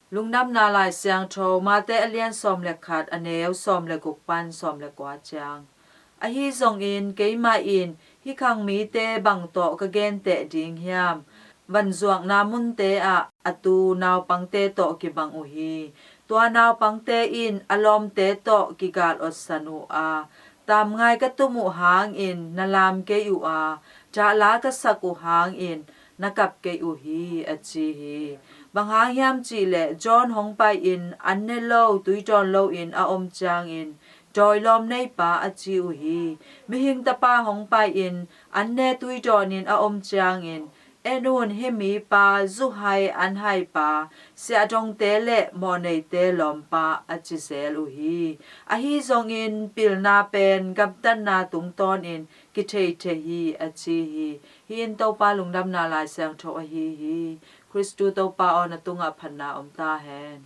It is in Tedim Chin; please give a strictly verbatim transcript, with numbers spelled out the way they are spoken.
Lungdamna Lai Siangtho, Mate a lian sawm le khat, a neu sawm le guk pan sawm le kua ciang. Ahi zongin keimah in hih khang mite bang tawh ka genteh ding hiam? Vanzuakna munte ah a tu naupangte tawh kibang uh hi. Tua naupangte in a lawmte tawh kigal otsan uh a, tamngai ka tum uh hangin na lam kei uh a, dahla ka sak uh hangin na kap kei uh hi, a ci hi. Bang hang hiam cihleh John hong pai-in an ne lo, tui dawn loin a om ciangin, dawi lawm neipa, a ci uh hi. Mihing Tapa hong pai-in an ne, tui dawnin a om ciangin, en un, hih mipa, zu hai an haipa, siahdongte le mawhneite lawmpa, a ci zel uh hi. Ahi zongin pilna pen gamtatna tungtawnin kitheithei hi, a ci hi. Hih in Topa Lungdamna Lai Siangtho ahi hi. Khristu Topa aw, na tungah phatna om ta hen.